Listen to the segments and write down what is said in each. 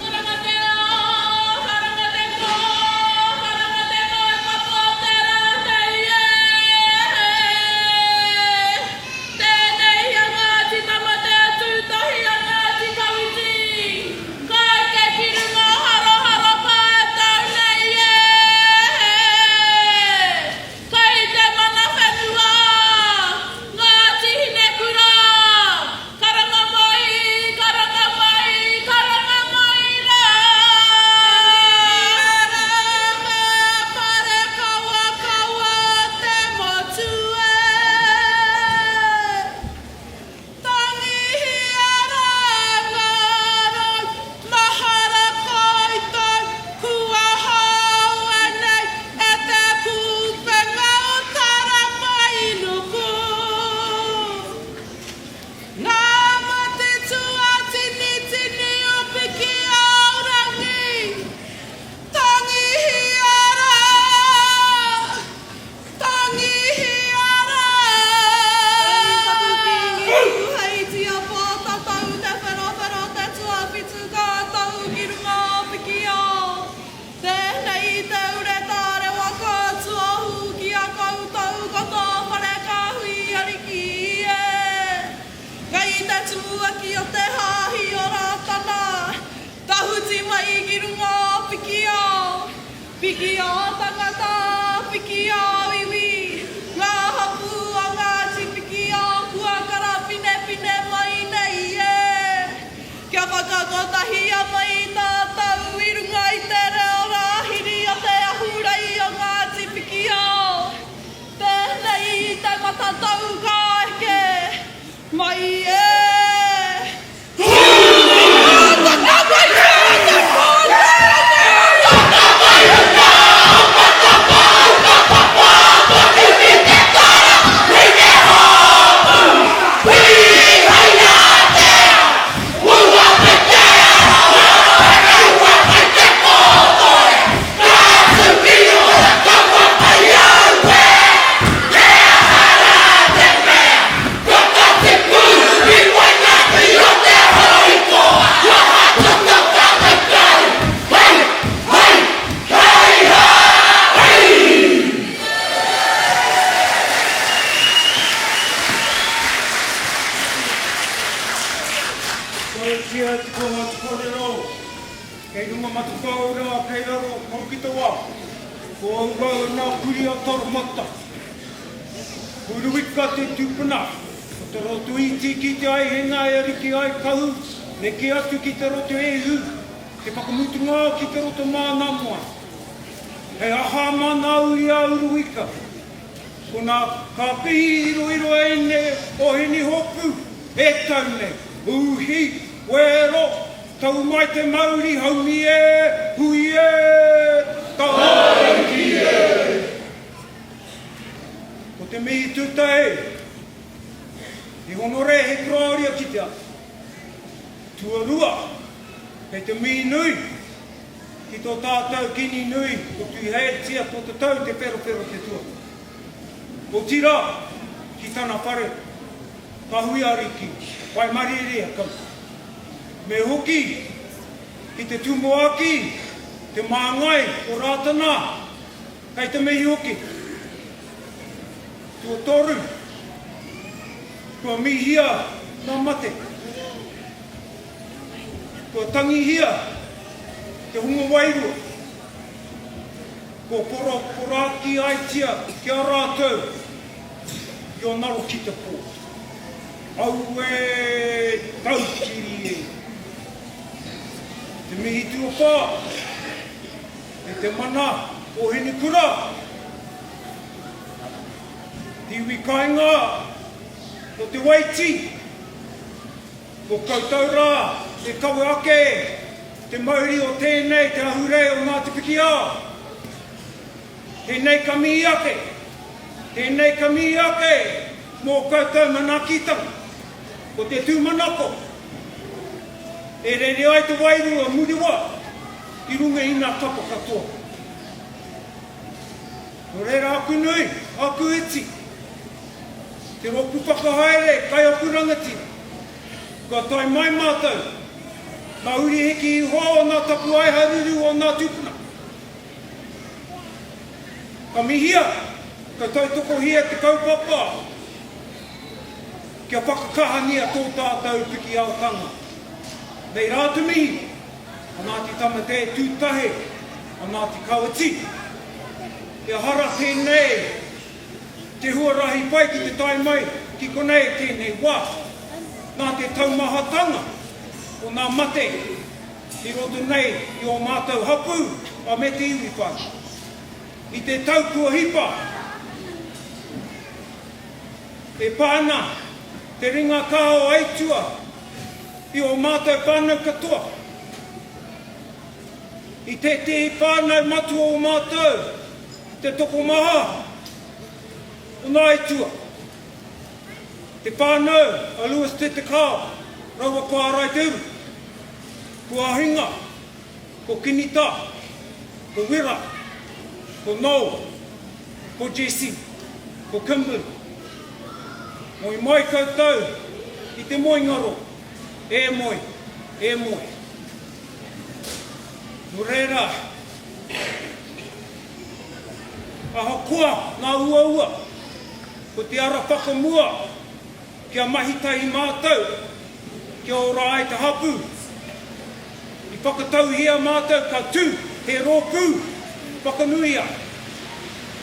Karanga te ao, karanga te pō, karanga te kaupapa o te rā kei e. Tēnei a Ngāti Tamatea tūtahi a Ngāti Kawiti, ka eke ki runga o Haroharo ka tau nei e. Kei te mana whenua, Ngāti Hinekura, Karanga mai, karanga mai, karanga mai rā. Te ranga parekawakawa te motu e. Tangihia rā ngā rau mahara koutou kua hāua nei e te kupenga o Taramainuku. Ngā mate tuatinitini o Pikiaorangi, tangihia rā, tangihia rā. Rangi tapu Kīngi Tūheitia Pōtatau Te Wherowhero Te Tuawhitu ka tau ki runga o Pikiao. Tēnei te ure tārewa ka tuahu ki a koutou ko tō whare kāhui ariki e. Kei te tumuaki o te hāhi o Rātana, tahuti mai ki runga o Pikiao, Pikiao tangata, Pikiao iwi, ngā hapū o Ngāti Pikiao kua karapinepine mai nei e. Kia whakakotahia mai tātou i runga i te reo rāhiri o te ahurei o Ngāti Pikiao, tēnei te matatau ka eke mai e. Tautia te kohatu korero, kei runga matapau ra, kei raro Houkitawa, ko auau na kuri a Taramata. Huruika te tupuna, ko te roto iti ki te aihenga e ariki ai kahu, neke atu ki te roto ehu, te whakamutunga ki te roto mānamoa. He aha mana uri a Uruika? Ko nā kāpihi iroiro ēnei o Hinihopu e tau nei, Uhi, wero, tau mai te mauri haumi e, hui e, tamariki e! Ko te mihi tūtahi, he honore he korōria ki te ata. Tuarua, kei te mihi nui ki tō tātou kini nui ko Tuheitia Potatau Te Wherowhero Te Tuatahi. Otirā, ki tana whare, Kahui Ariki, Waimarieria koutou. Me hoki ki te tumuaki, te māngai o Rātana, kei te mihi hoki. Tuatoru, kua mihia ngā mate. Kua tangihia te hunga wairua, kua poroporakiaitia ki a rātou i o ngaro ki te pō. Auē tautiri e! Te mihi tuawhā, e te mana o Hinekura, te iwi kainga o Te Waiti, Ko koutou rā e kawe ake. Ko te mauri o tēnei te ahurei o Ngāti Pikiao. Tēnei ka mihi ake, tēnei ka mihi ake mō koutou manaakitanga. Ko te tūmanako e rere ai te wairua muriwa i runga i ngā kapa katoa. Nō reira aku nui, aku iti, te rōpū whakahaere kai aku rangatira, kua tae mai mātou, ngā uri hiki iho o ngā tapuae haruru o ngā tūpuna. Ka mihia, ka tautokohia te kaupapa kia whakakahangia tō tātou pikiaotanga. Nei rā te mihi a Ngāti Tamatea Tūtahe, a Ngāti Kawiti. Ehara tēnei te huarahi pai ki te tae mai ki konei i tēnei wā. Nā te taumahatanga o ngā mate i roto nei i ō mātou hapū a me te iwi whānui. I te tau kua hipa, e pā ana te ringa kaha o Aitua i ō mātou whānau katoa. I tētehi whānau matua o mātou, te tokomaha o ngā aitua, te whānau a Lewis Te Te Kao raua ko Āraiteuru, ko Ahinga, ko Kinita, ko Wera, ko Noel, ko Jesse, ko Kimberly. Moe mai koutou i te moengaro, e moe, e moe. Nō reira, ahakoa ngā uaua, ko te ara whakamua kia mahi tahi mātou kia ora ai te hapū. I whakatauhia mātou ka tū he rōpū whakanuia.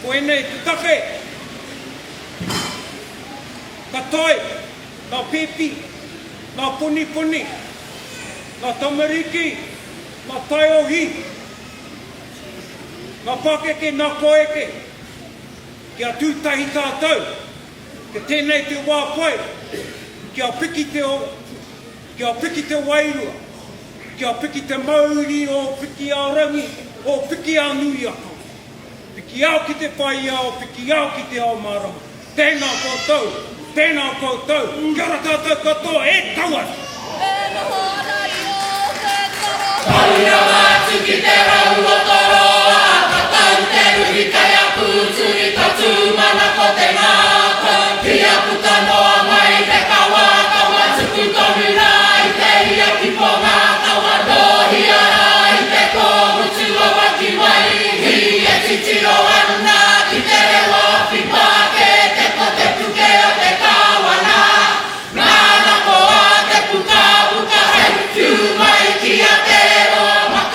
Ko ēnei te take ka tae ngā pēpi, ngā poniponi, ngā tamariki, ngā taiohi, ngā pakeke, ngā koeke, kia tū tahi tātou, kia tēnei te wā pai, kia piki te, kia piki te wairua, kia piki te mauri o Pikiarangi, o Pikianuiaka. Pikiao ki te whai ao, pikiao ki te ao mārama. Tēnā koutou, tēnā koutou, kia ora tātou katoa, e tau ana! E noho ana i ō te toro. Hou rawa atu ki te rau o Toroa, ka tau te ruhi kei a Pūturi, ka tūmanako te ngākau, kia puta noa mai he kawakawa, tuku tonu rā i te ia ki Pongākawa, nōhia rā i te kōhutu o Wakiwaihi, e titiro ana ki te rewa awhi pākete ko te puke o te kāwana, nāna ko a te pukapuka hei whiu mai ki a Te Roa.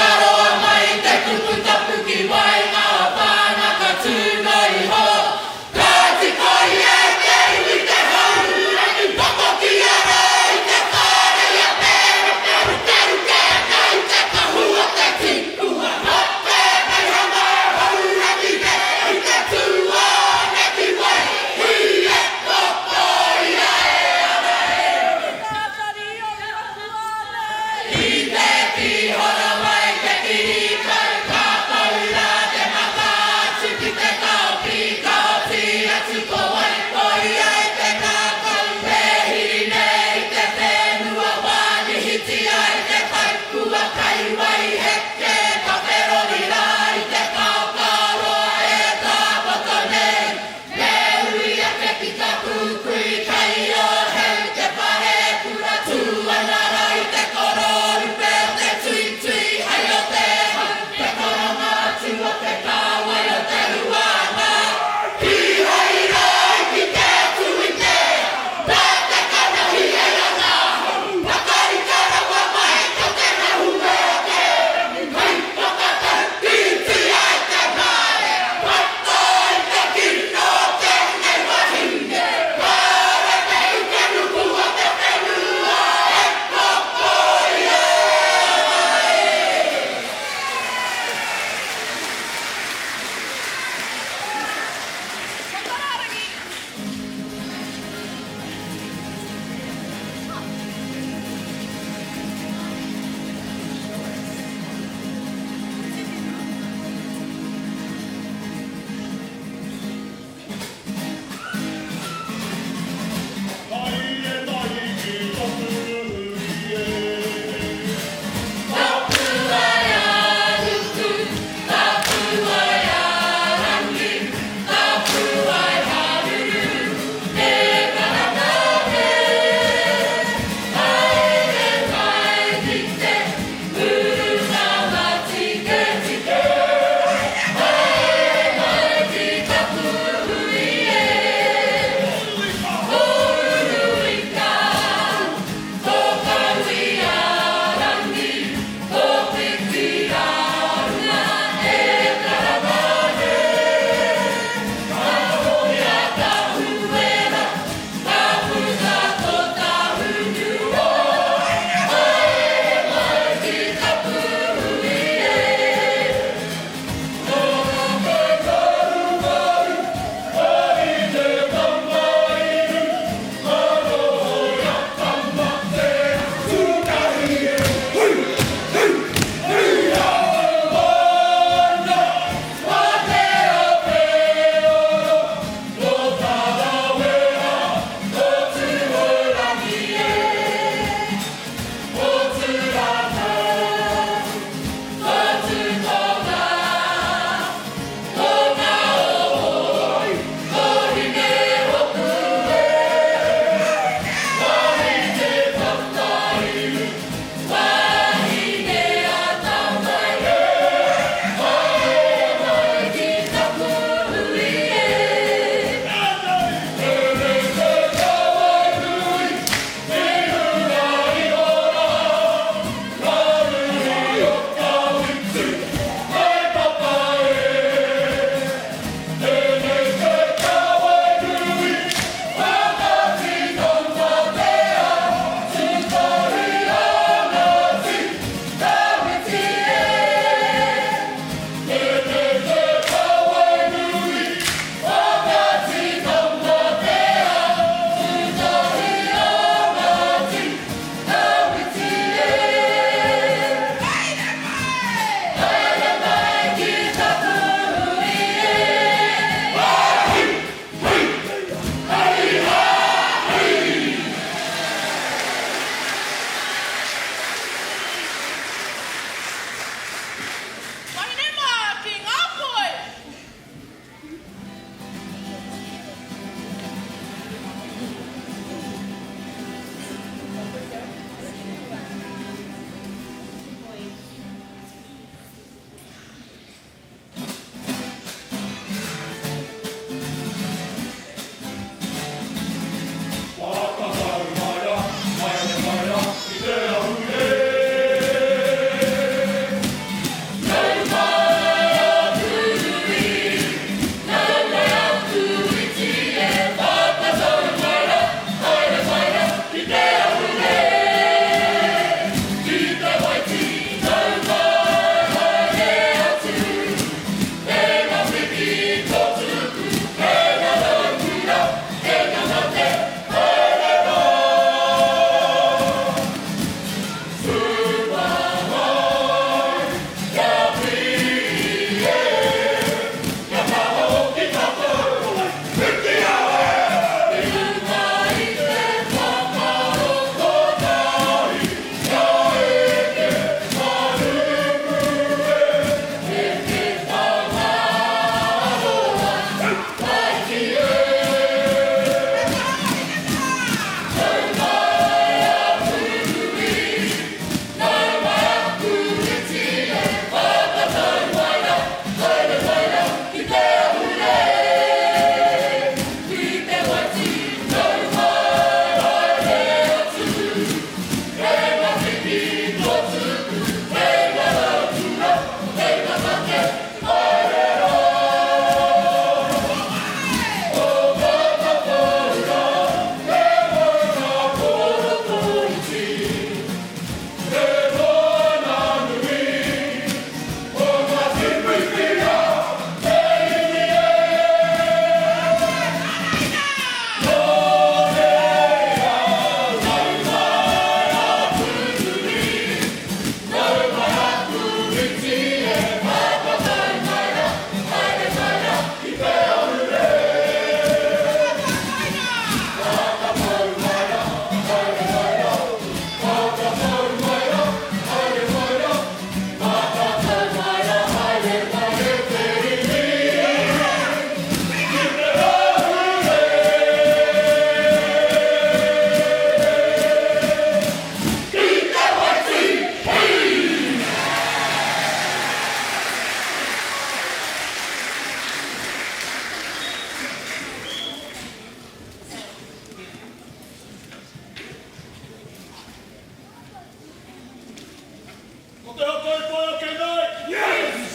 Ko te haka e whai ake nei. Yes!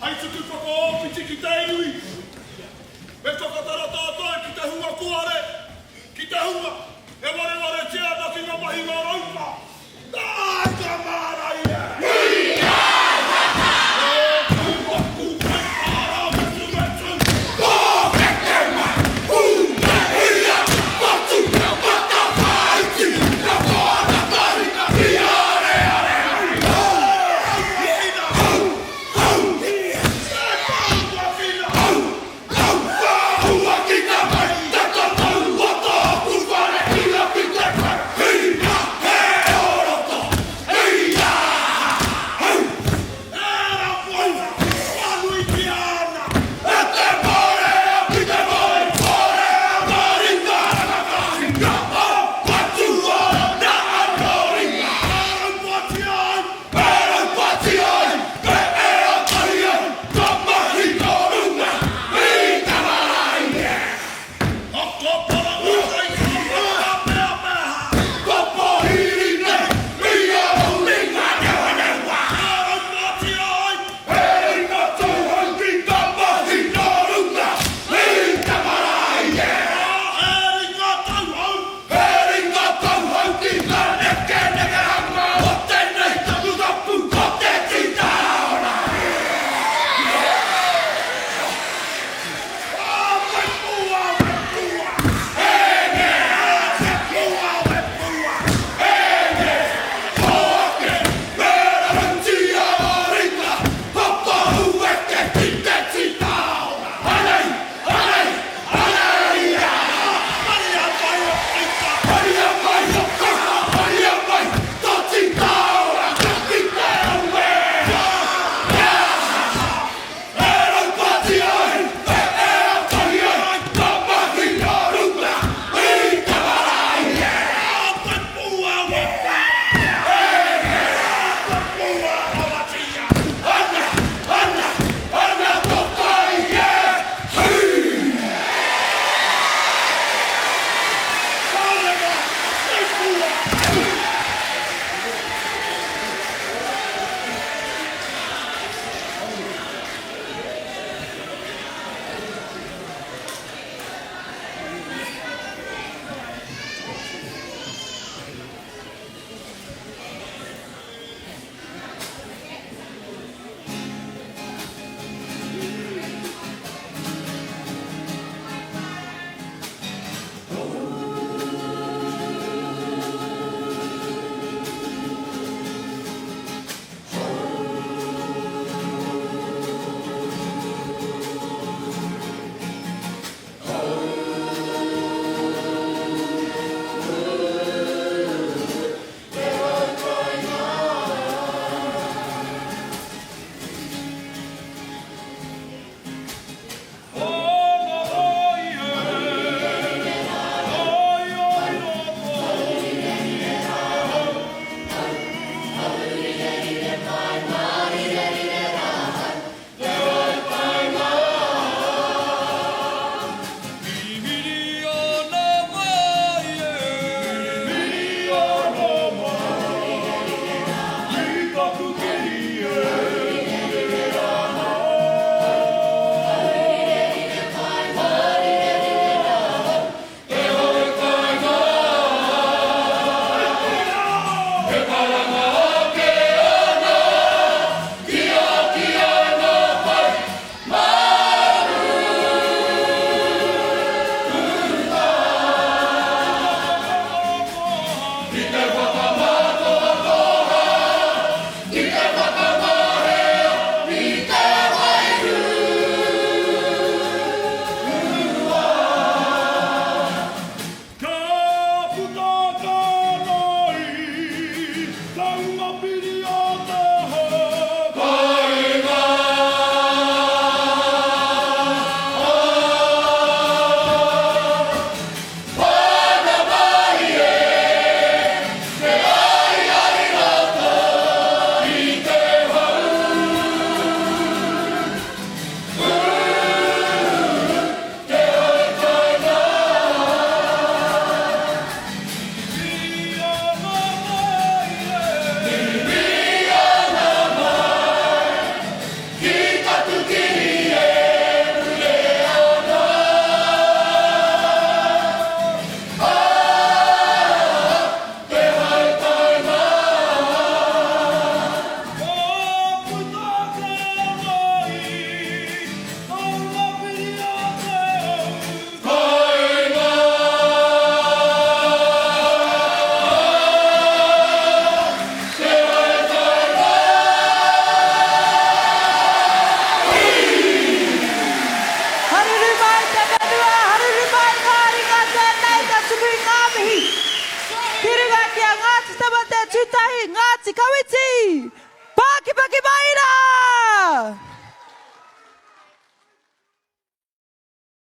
Hei tuku whakaōpiti ki te iwi. Me whakatara tātou ki te hunga kuare, ki te hunga e warewaretia ana ki ngā mahinga raupa. Nā, ka māra ia! We are haka! Ko tū waku kai āra metumetu. Ko keke mai, hū mai hia, whatu kia matawhāiti, ka moana taringa ki areare ai. Hū, hū, hū, e tāwakina, hū, hū, whāhuakina mai te tatau o tōku whare ira ki te kai, hina, he oroto, hia, hū, e rapoina, whānuitia ana. E te mōrea ki te moe, mōrea maringa ana ka hinga, o patua na anō ringa. Ka raupatia ai, e raupatia ai, e ea tahi ai, ka mahi tō runga, i te marae. Ka paranga ai ka peapeaha. Ka pōhiri nei, i a ringa newanewa. Ka raupatia ai, He ringa tauhou ki ka mahi nō runga i te marae e. He ringa tauhou. He ringa tauhou ki ngā nekenekehanga o tēnei taputapu ko te tītaora. Wepua, wepua, ene, wepua, wepua, ene, hoake, Pēratia ringa, papahueke ki te tītaora. Anei, anei, anei ia! Haria mai o kaita, haria mai o kaha, haria mai tō tītaora ka kite au e! E raupati ai, e ea tahi ai, ka mahi a runga i te marae e! Wepua, wepua, Ana, ana, ana tō tai e! Hī! Kārewa, wepua! Ka puta tāna i taunga piri o te hau. Ngāti Tamatea Tūtahi, Ngāti Kawiti! Pākipaki mai rā!